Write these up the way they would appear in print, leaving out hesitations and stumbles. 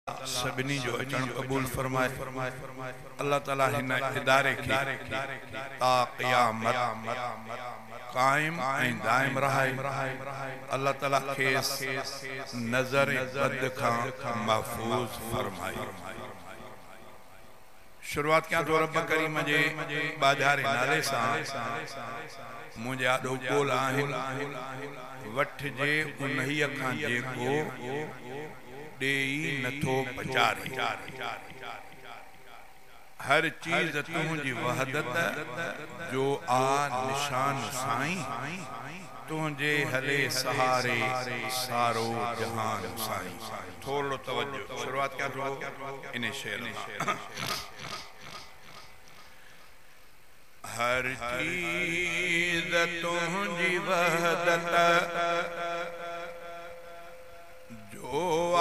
सभिनी जो अचणु क़बूल फरमाए। अल्लाह ताला हिन इदारे खे ता क़यामत क़ाइम ऐं दाइम रहाए। अल्लाह ताला खेसि नज़र बद खां महफ़ूज़ फरमाए। शुरुआत कयां थो रब करीम जे बाज़ारे नाले सां। मुंहिंजे आॾो ॿोल आहिनि, वठिजे उन्हीअ खां जेको ॾेई नथो पचारे। हर चीज़ तुंहिंजी वहदत जो आ निशान साईं, तुंहिंजे हले सहारे सारो जहान साईं। थोरो तवज्जो, शुरुआत कयां थो इन शेर मां। हर चीज़ तुंहिंजी वहदत जो आ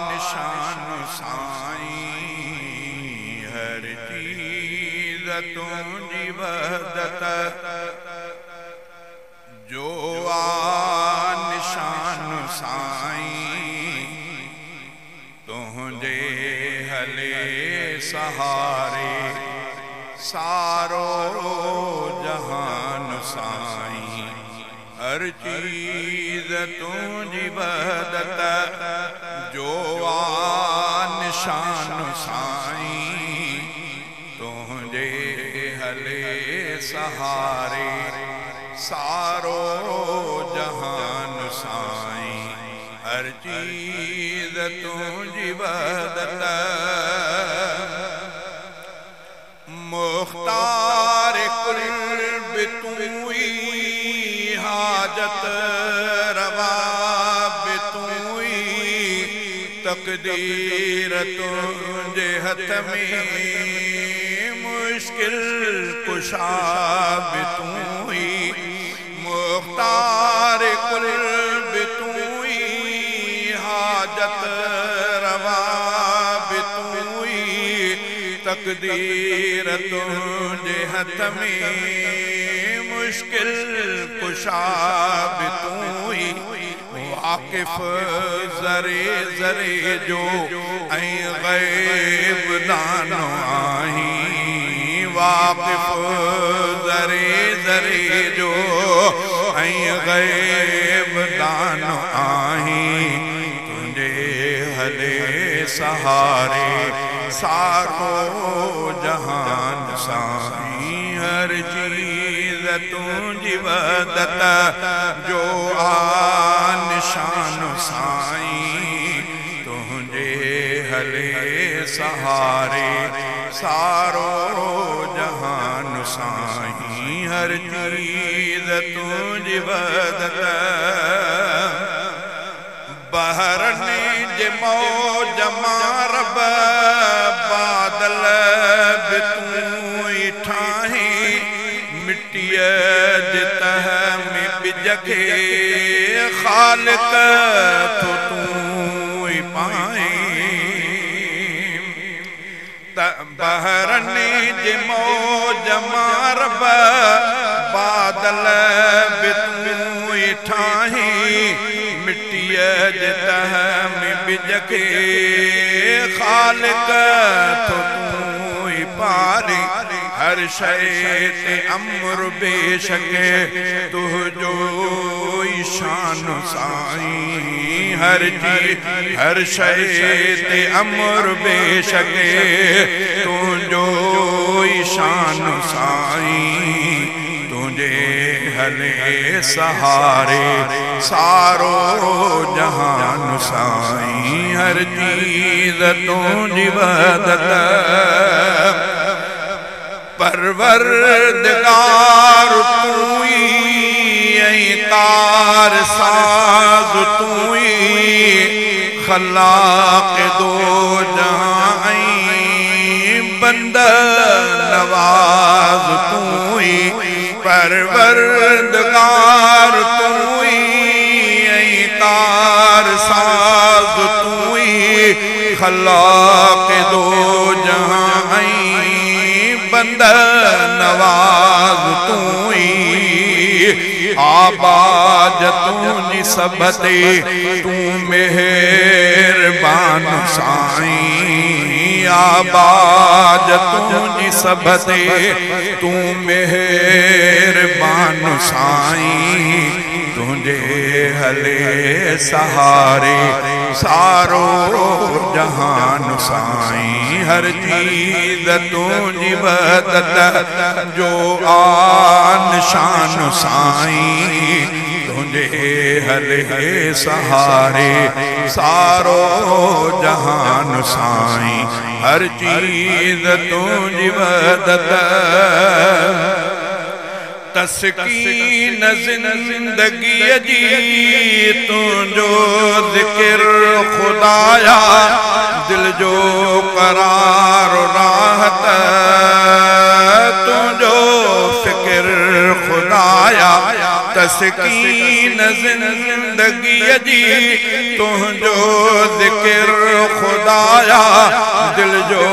निशान साईं, हर चीज़ तुंहिंजी वहदत जो आ निशान साईं, तुंहिंजे हले सहारे सारो जहान साईं। हर चीज़ तुंहिंजी वहदत जो आ निशान साईं, तुंहिंजे हले सहारे सारो जहान साईं। हर चीज़ तुंहिंजी वहदत मुख्तार कुल बि तूं ई, हाजत रवा बि तूं ई, तक़दीर तुंहिंजे हथ में, मुश्किल कुशा बि तूं ई। मुख्तार कुल बि तूं ई, हाजत रवा बि तूं ई, तक़दीर तुंहिंजे हथ में, मुश्किल कुशा बि तूं ई। वाक़िफ़ ज़रे ज़रे जो ऐं ग़ैब दानो आहीं, वाक़िफ़ ज़रे ज़रे जो ऐं ग़ैब दानो आहीं, तुंहिंजे हले सहारे सारो जहान साईं। हर चीज़ तुंहिंजी वहदत जो आ निशान साईं, तुंहिंजे हले सहारे सारो जहान साईं। हर चीज़ तुंहिंजी वहदत बहरनि जे मौज मां रब बादल बि तूं ई ठाहीं, मिटीअ जे तह में बिज खे ख़ालिक थो तूं ई पाएं। त बहरनि जे मौज मां रब बादल बि तूं ई ठाहीं, मिटीअ जे तह में बिज खे ख़ालिक थो तूं ई पारे। हर शइ ते अमर बेशक तुंहिंजो ई शान साईं। हर चीज़ हर शइ ते अमर बेशक तुंहिंजो ई शान साईं, तुंहिंजे हले सहारे सारो जहान साईं। हर चीज़ तुंहिंजी वहदत परवरदिगार तूं ई, ऐं कार साज़ तूं ई, ख़लाक़ दो जहां ऐं बंद नवाज़ तूं ई। परवरदिगार तूं ई, ऐं कार साज़ तूं ई, ख़लाक़ दो जहां ऐं बंद नवाज़ तूं ई। आबाद तुंहिंजी सभ ते तूं मेहरबान साईं, आबाद तुंहिंजी सभ ते तूं मेहरबान साईं, तुंहिंजे हले सहारे सारो जहान साईं, हर चीज़ तुंहिंजी मदद जो आ निशान साईं, तुंहिंजे हले सहारे सारो जहान साईं, हर चीज़ तुंहिंजी मदद। तस्कीन ज़िंदगीअ जी तुंहिंजो ज़िक्र ख़ुदाया, दिल जो करार राहत तुंहिंजो फ़िक्र ख़ुदाया। तस्कीन ज़िंदगीअ जी तुंहिंजो ज़िक्र ख़ुदाया, दिल जो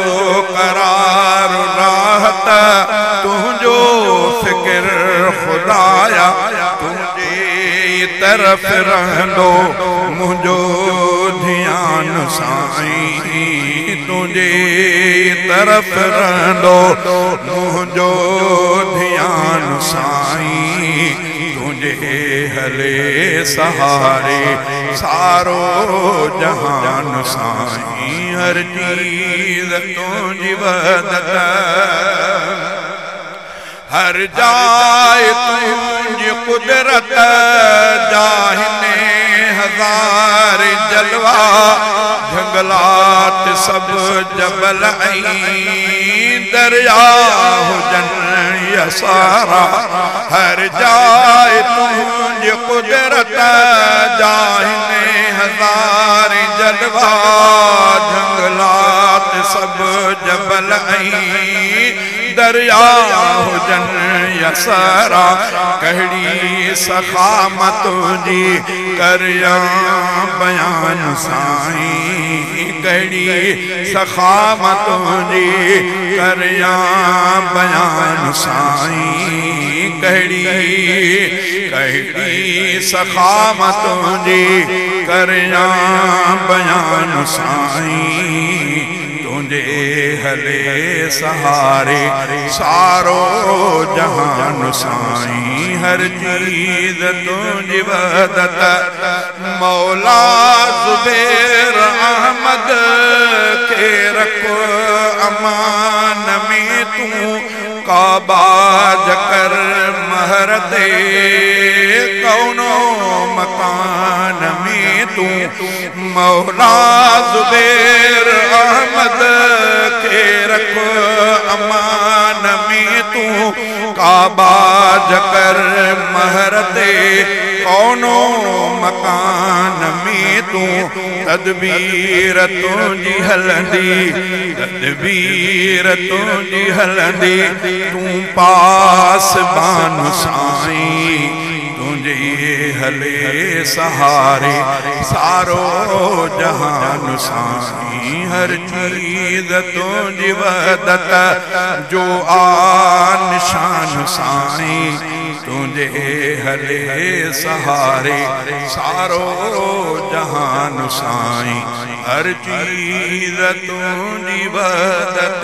करार राहत तुंहिंजो फ़िक्र ख़ुदाया। तुंहिंजे तरफ़ रहंदो मुंहिंजो ध्यान साईं, तुंहिंजे तरफ़ रहंदो मुंहिंजो ध्यान साईं, तुंहिंजे हले सहारे सारो जहान साईं, हर चीज़ तुंहिंजी मदद। हर जाए तुंहिंजी कुदरत जाहिने हज़ार जलवा, जंगलात सब जबल ऐं दरिया हुजनि या सारा। हर जाए तुंहिंजी कुदरत जाहिने हज़ार जलवा, जंगलात सब जबल ऐं दरिया हुजनि या सारा। कहिड़ी सखामत जी करियां बयान साईं, कहिड़ी सखामत जी करियां बयान साईं, कहिड़ी कहिड़ी सखामत जी करियां बयान साईं, तुंहिंजे हले सहारे सारो जहान साईं, हर चीज़ तुंहिंजी मदद। मौला ज़ुबैर अहमद खे रख अमान में तूं, काबा कर महर ते कौनो मकान में तूं। मौला ज़ुबैर अहमद खे रख अमान में तूं, काबा कर महर ते कौनो मकान में तूं। तदबीर तुंहिंजी हलंदी, तदबीर तुंहिंजी हलंदी, तूं पासबान साईं, तुंहिंजे हले सहारे सारो जहान साईं, हर चीज़ तुंहिंजी मदद जो आ निशान साईं, तुंहिंजे हले सहारे सारो जहान साईं, हर चीज़ तुंहिंजी मदद।